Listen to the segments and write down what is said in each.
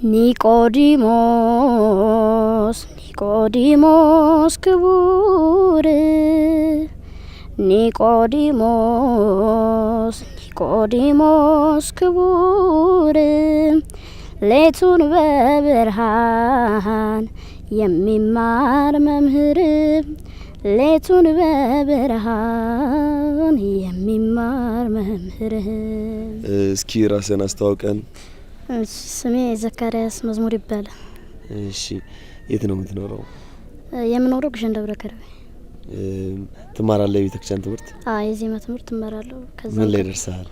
ኒቆዲሞስ ኒቆዲሞስ ክቡር፣ ኒቆዲሞስ ኒቆዲሞስ ክቡር፣ ሌቱን በብርሃን የሚማር መምህር፣ ሌቱን በብርሃን የሚማር መምህር። እስኪ ራስን አስተዋውቀን። ስሜ ዘካርያስ መዝሙር ይባላል። እሺ፣ የት ነው የምትኖረው? የምኖረው ግሸን ደብረ ከርቤ። ትማራለህ የቤተክርስቲያን ትምህርት? አዎ፣ የዜማ ትምህርት እማራለሁ። ከዛ ምን ላይ ደርሰሃል?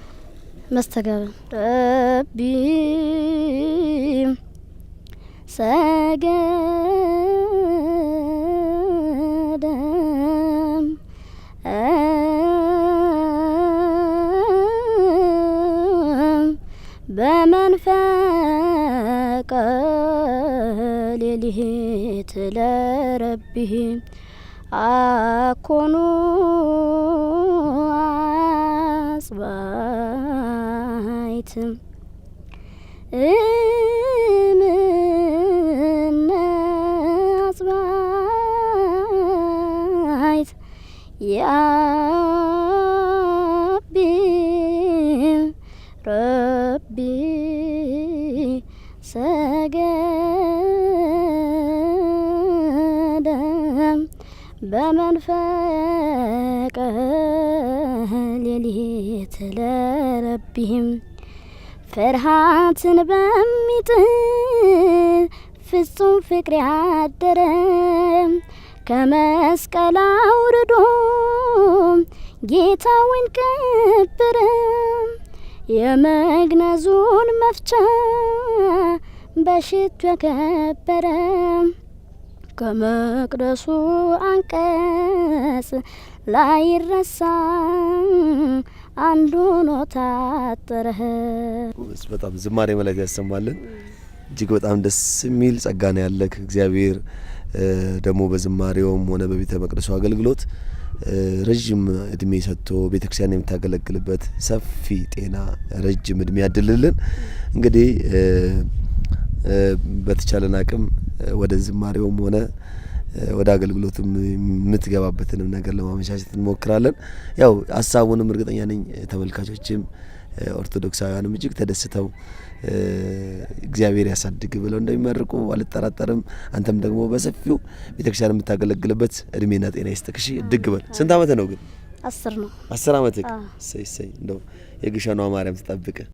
መስተጋብር ረቢ ሰገደ በመንፈቀ ሌሊት ለረቢህ አኮኑ አጽባይት እምነ አጽባይት ያቢ ረቢ ሰገደ በመንፈቀ ሌሊት ለረቢህም ፍርሃትን በሚጥል ፍጹም ፍቅር ያደረ ከመስቀል አውርዶ ጌታውን ቀበረ። የመግነዙን መፍቻ በሽቱ ያከበረ ከመቅደሱ አንቀጽ ላይረሳ አንዱ ሆኖ ታጠረ። በጣም ዝማሬ መላእክት ያሰማልን። እጅግ በጣም ደስ የሚል ጸጋ ነው ያለክ። እግዚአብሔር ደግሞ በዝማሬውም ሆነ በቤተ መቅደሱ አገልግሎት ረዥም እድሜ ሰጥቶ ቤተክርስቲያን የምታገለግልበት ሰፊ ጤና፣ ረጅም እድሜ ያድልልን። እንግዲህ በተቻለን አቅም ወደ ዝማሬውም ሆነ ወደ አገልግሎትም የምትገባበትንም ነገር ለማመቻቸት እንሞክራለን። ያው ሀሳቡንም እርግጠኛ ነኝ ተመልካቾችም ኦርቶዶክሳውያንም እጅግ ተደስተው እግዚአብሔር ያሳድግ ብለው እንደሚመርቁ አልጠራጠርም። አንተም ደግሞ በሰፊው ቤተክርስቲያን የምታገለግልበት እድሜና ጤና ይስጥክ። እሺ፣ እድግ በል። ስንት አመት ነው ግን? 10 ነው። 10 አመት። እሰይ እሰይ። እንደው የግሸኗ ማርያም ትጠብቅ።